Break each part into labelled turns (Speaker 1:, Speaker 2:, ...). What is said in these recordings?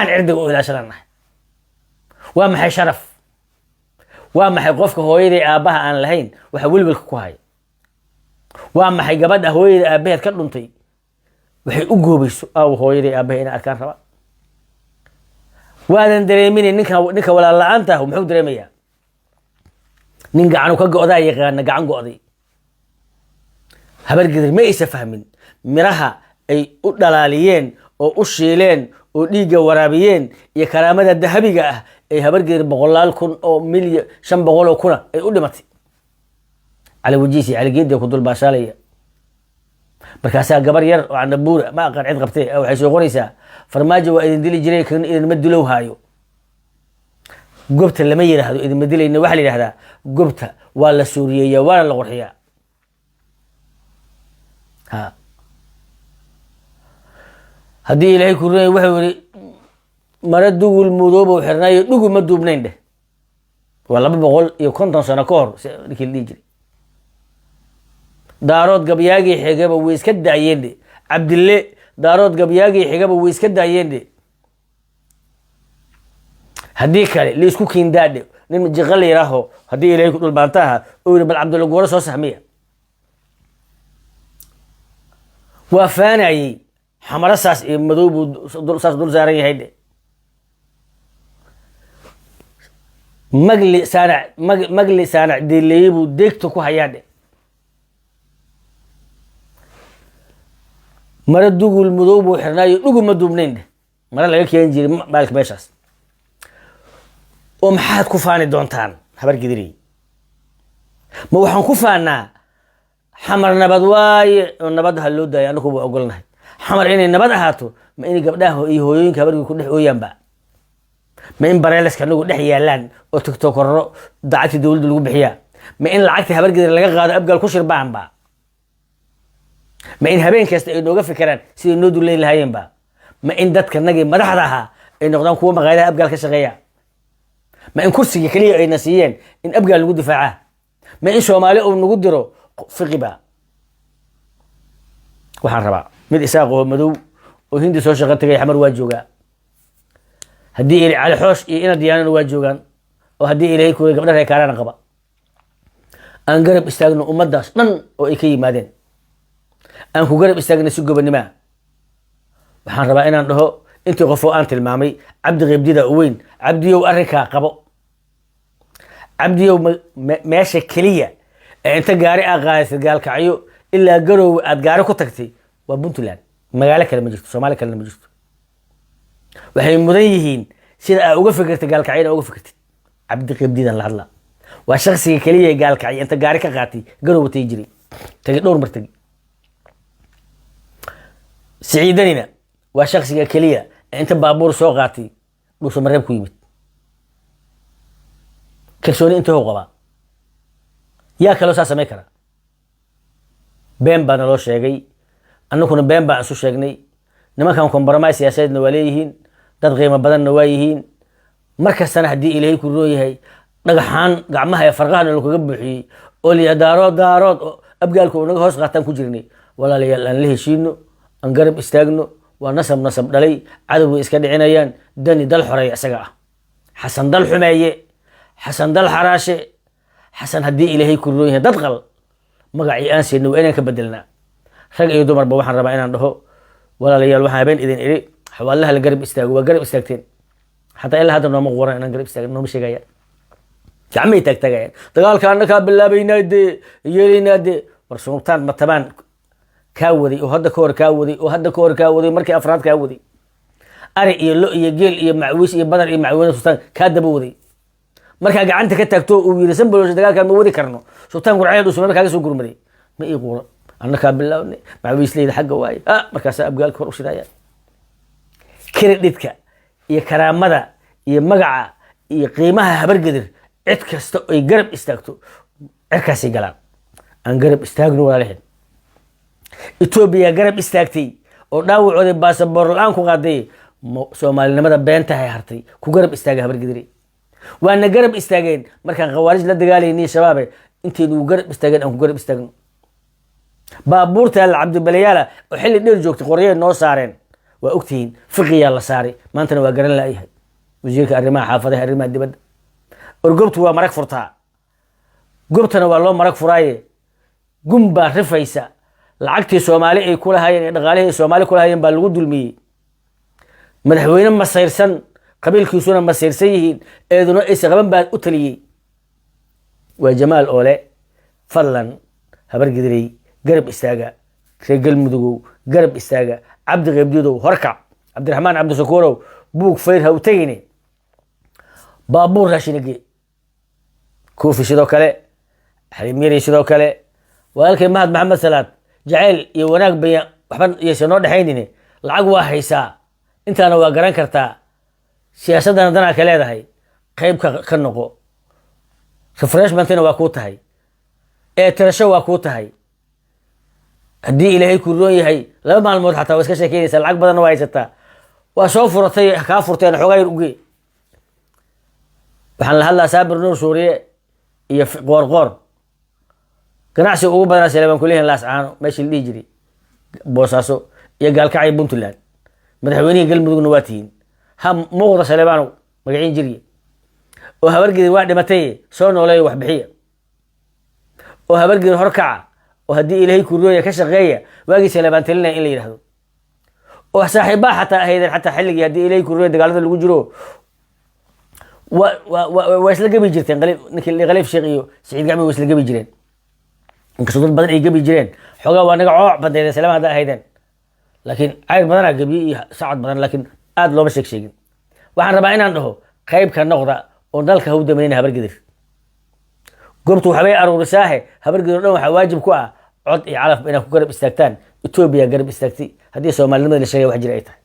Speaker 1: Maxaan cirdiga u ilaashananahay? Waa maxay sharaf? Waa maxay qofka hooyaday aabbaha aan lahayn waxa welwelka ku haya? Waa maxay gabadha hooyada aabbaheed ka dhuntay waxay u goobayso? Aaw hooyaday aabbahe inay arkaan rabaa. Waadan dareeminay ninka walaal la-aanta ah muxuu dareemayaa? Nin gacanu ka go'daa yaqaana gacan go'day. Habargidir ma aysa fahmin miraha ay u dhalaaliyeen oo u shiileen oo dhiigga waraabiyeen iyo karaamada dahabiga ah ay Habargidir boqolaal kun oo milyan 500 oo kuna ay u dhimatay. Cali Wajiis iyo Cali Geedi ku dul baashaalaya. Markaasaa gabar yar oo canabuura, ma aqaan cid qabtee, waxay soo qoraysaa: "Farmaajo waa idin dili jiray, kan idinma dilow haayo." Gobta lama yidhaahdo idinma dilayna. Waxaa la yidhahdaa gobta waa la suuriyeeyaa, waana la qurxiyaa. Ha, haddii Ilaahay ku runay, wuxuu yihi: "Mara dugul mudoobow xirnaayo, dhugu ma duubnayn" dheh. Waa 250 sano ka hor ninkii la dhihi jiray Daarood gabyaagii xigaba way iska daayeen dhe. Cabdille Daarood gabyaagii xigaba way iska daayeen dhe. Haddii kale laisku kiindaadhe. Nin jiqa la yihaaho, haddii Ilaahay ku dhulbaanta aha, oo yiri: "Bal Cabdulla Gooro soo sahmiya." Waa faanayey. Xamaro saas iyo madow buu saas dul saaran yahay dhe. Magli saanac magli saanac dileeye buu deegta ku hayaa dhe. Mare dugul madow buu xirnaayo, dhugu ma duubnayn dheh. Mare laga keeni jiray baalka meeshaas. Oo maxaad ku faani doontaan, Habar Gidirey? Ma waxaan ku faanaa Xamar nabad waaye oo nabad ha loo daayo? Anagu waa ogolnahay Xamar inay nabad ahaato. Ma inay gabdhaha iyo hooyooyinka Habargii ku dhex ooyaanba? Ma in bareeleska anagu dhex yaalaan oo tiktokorro dacagtii dowladda lagu bixiyaa? Ma in lacagta Habargidir laga qaado Abgaal ku shirbaanba? Ma in habeen kasta ay nooga fikiraan siday noo duleyn lahaayeenba? Ma in dadka nagii madaxda ahaa ay noqdaan kuwa maqaayadaha Abgaal ka shaqeeya? Ma in kursiga keliya ayna siiyeen in Abgaal lagu difaacaa? Ma in Soomaali uu nagu diro fiqiba? Waxaan rabaa mid Isaaq oo madow oo Hindi soo shaqo tagay. Xamar waa joogaa. Haddii ili Cali Xoosh iyo ina Diyaanana waa joogaan, oo haddii Ilaahay kuray gabdha reer Kaarana qaba. Aan garab istaagno ummaddaas dhan oo ay ka yimaadeen. Aan ku garab istaagna si gobonimaa. Waxaan rabaa inaan dhaho intii qof oo aan tilmaamay, Cabdi Qeybdida u weyn. Cabdiyow, arrinkaa qabo. Cabdiyow, meesha keliya ee inta gaari aa qaadaysa Gaalkacyo ilaa Garoowe aad gaari ku tagtay waa Puntland. Magaalo kale ma jirto, Soomaali kalena ma jirto. Waxay mudan yihiin sida aa uga fikirtay Gaalkacyo ina uga fikirtid. Cabdi Qeybdidan la hadla. Waa shaksiga keliya ee Gaalkacyo inta gaari ka qaatay Garoowe tagi jiray, tagay, dhowr mar tagay. Siciidanina waa shaksiga keliya ee inta baabuur soo qaatay Dhuusamareeb ku yimid. Kalsooni inta hou qabaa, yaa kaloo saa samayn kara? Been baa naloo sheegay, annaguna been baan isu sheegnay. Nimankan compromise siyaasadeedna waa leeyihiin, dad qiimo badanna waa yihiin. Mar kastana haddii Ilaahay ku roon yahay, dhagaxaan gacmaha ee farqahana lakaga buuxiyey oo liya Daarood, Daarood oo Abgaalku uu naga hoos qaataan ku jirnay. Walaalayaal, aan la heshiino, aan garab istaagno. Waa nasab nasab dhalay, cadow way iska dhicinayaan. Dani dal xoreeya isaga ah, Xasan dal xumeeye, Xasan dal xaraashe, Xasan haddii Ilaahay ku roon yahay dad qal. Magacii aan siinay waa inaan ka bedelnaa. Rag iyo dumarba waxaan rabaa inaan dhaho: walaalayaal, waxaan habeen idin idhi xawaalaha la garab istaago. Waa garab istaagteen, xataa ilaa hadda nooma qoran inaan garab istaagno, nooma sheegayaan. Gacmay taagtaagayaan: "Dagaalka annakaa bilaabaynaa dee, yeelaynaa dee." War sultaan Matabaan kaa waday, oo hadda ka hor kaa waday, oo hadda ka hor kaa waday, markii afraad kaa waday, ari iyo lo iyo geel iyo macwiis iyo badar iyo macwiine sultaan kaa daba waday. Markaa gacanta ka taagto uu yiri: "Sanbalosha, dagaalkaan ma wadi karno," sultaan Gurceel Dhuusamareeb kaaga soo gurmaday. Ma ii quura annakaa bilaabnay, macwiisleyda xagga waaye. Ah, markaasaa Abgaalka hor u shidayaan. Credit-ka iyo karaamada iyo magaca iyo qiimaha Habargedir, cid kasta ay garab istaagto cirkaasay galaan. Aan garab istaagno walaalaheen. Etoobiya garab istaagtay oo dhaawacoodii baasaboor la-aan ku qaaday. Soomaalinimada beentahay hartay ku garab istaaga Habargedire. Waana garab istaageen markaan Khawaarij la dagaalayniy Shabaabe. Intaynu garab istaageen, aan ku garab istaagno. Baabuurta la Cabdibalayaala oo xilli dheer joogtay qoryay noo saareen. Waa ogtihiin, fiqiyaa la saaray, maantana waa garan laayahay wasiirka arrimaha xaafadaha, arrimaha dibadda. Orgobtu waa marag furtaa, gobtana waa loo marag furaaye. Gun baa rifaysa. Lacagtii Soomaali ay kulahaayeen iyo dhaqaalihii ay Soomaali kulahaayeen baa lagu dulmiyey. Madaxweyne masayrsan, qabiilkiisuna masayrsan yihiin, eeduna aysa qaban baa u taliyey. Waa Jamaal oole. Fadlan, Habargidirey, garab istaaga. Reer Galmudugow, garab istaaga. Cabdi Qaybdiidow, horkac. Cabdiraxmaan Cabdishakuurow, buug fayr ha u tegayne, baabuur raashinage. Koofi sidoo kale, Xaliimyari sidoo kale. Walaalkay Mahad Maxamed Salaad, jacayl iyo wanaag baya waxba yaysan noo dhexaynine, lacag waa haysaa, intaana waa garan kartaa, siyaasaddana danaa ka leedahay. Qayb ka noqo. Refreshmentina waa kuu tahay, ee tirasho waa kuu tahay. Haddii Ilaahay ku roon yahay, 2 maalmood xataa waa iska sheekeynaysaa, lacag badanna waa haysataa, waa soo furatay, kaa furteen, xoogaa yar uge. Waxaan la hadlaa Saabir Nuur Suuriye iyo Qoorqoor. Ganacsiga ugu badanaa Saleebaan kulehin Laascaano, meeshii la dhihi jiray Boosaaso iyo Gaalkacyo, Puntland. Madaxweynihii Galmudugna waa tihiin. Ha muuqda Saleebaanow, magaciin jirye oo Habargedir waa dhimatay, soo nooleeyo, waxbixiya oo Habargedir horkaca, oo haddii Ilaahay kurooya ka shaqeeya waagii Saleebaan talinaya in la yidhahdo, oo saaxiibbaa xataa ahaydeen, xataa xilligii haddii Ilaahay kurooya dagaalada lagu jiro waa isla gebi jirteen. Ninkii Khaliif Sheekh iyo Saciid Gacmi waa isla gebi jireen, inkastoo dad badan ay gebi jireen. Xoogaa waa naga cooc badneedeen Saleebaan hadda ahaydeen, laakiin Cayr badanaa gebiye iyo Sacad badan, laakiin aada looma sheeg sheegin. Waxaan rabaa inaan dhaho, qayb ka noqda oo dalka ha u damanayna. Habargedir goobtu waxbay aruurisaahe. Habargedir o dhan waxaa waajib ku ah cod iyo calaf inaad ku garab istaagtaan. Etoobiya garab istaagtay. Haddii Soomaalinimada la sheegay wax jira ay tahay,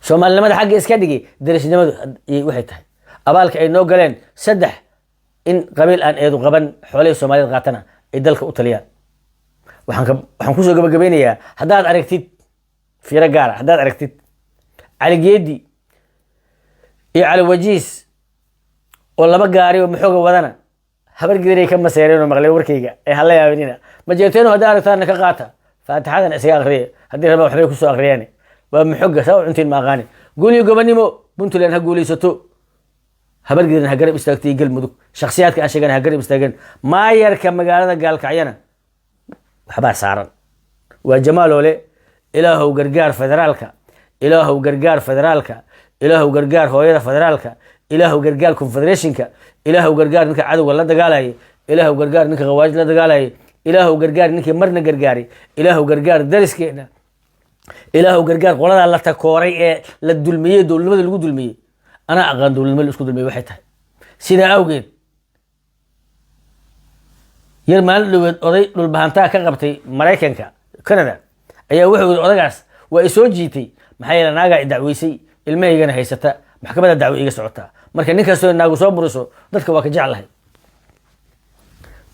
Speaker 1: Soomaalinimada xagga iska dhigi, darisnimadu waxay tahay abaalka ay noo galeen. Saddex, in qabiil aan eedu qaban xoolihii Soomaaliyad qaatana ay dalka u taliyaan. Waxaan kusoo gabagabeynayaa, haddaad aragtid fiiro gaara, haddaad aragtid Cali Geedi iyo Cali Wajiis oo laba gaari oo maxooga wadana, Habargidiray ka maseereen oo maqleen warkayga ee hala yaabinina. Majeerteenu haddaa aragtaana ka qaata, faatixadana isaga akriya haddii rabaa, waxbay kusoo akriyaan. Waa maxoga saa u cuntiin ma aqaani. Guul iyo gobonimo. Puntland ha guulaysato, Habargidirna ha garab istaagto iyo Galmudug. Shaksiyaadka aan sheegana ha garab istaageen. Maayarka magaalada Gaalkacyana waxbaa saaran. Waa Jamaaloole. Ilaahow gargaar federaalka, Ilaahow gargaar federaalka, Ilaahow gargaar hooyada federaalka, Ilaahow gargaar confederationka, Ilaahow gargaar ninka cadowga la dagaalaya, Ilaahow gargaar ninka khawaarij la dagaalaya, Ilaahow gargaar ninkii marna gargaaray, Ilaahow gargaar dariskeena, Ilaahow gargaar qoladaa la takooray ee la dulmiyey, dowladnimada lagu dulmiyey. Anaa aqaan dowladnimo la isku dulmiyey waxay tahay. Sidaa awgeed, yar maalin dhaweed oday dhulbahantaa ka qabtay Maraykanka, Canada, ayaa wuxuu yidhi odagaas waa isoo jiitay, maxaa yeele naagaa i dacweysay, ilmahaygana haysata, maxkamadda dacwo iga socotaa. Marka nin kastoo naagu soo buriso dadka waa ka jeclahay.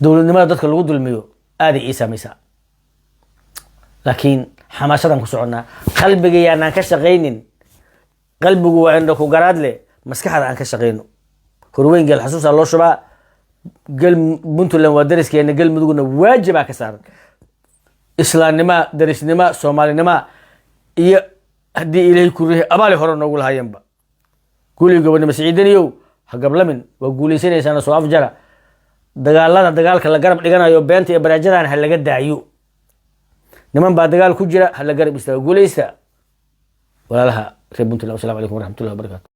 Speaker 1: Dowladnimada dadka lagu dulmiyo aaday ii saamaysaa, laakiin xamaashadan ku soconnaa. Qalbiga yaanaan ka shaqaynin, qalbigu waa indho ku garaad leh. Maskaxda aan ka shaqayno. Horweyn geel xasuusaa loo shubaa. Gal Puntland waa dariskeena, Galmudugna waajibaa ka saaran islaamnima, darisnima, soomaalinima iyo haddii Ilaahay ku rihi abaali hore noogu lahaayeenba. Guuliyo gobonimo. Siciidaniyow, ha gablamin, waa guuleysanaysaana. Soo afjara dagaalada, dagaalka la garab dhiganayo beenta iyo baraajadan ha laga daayo. Niman baa dagaal ku jira, ha la garab istaago. Guuleysta, walaalaha reer Puntland. Wasalamu calaykum waraxmatullahi wabarakatu.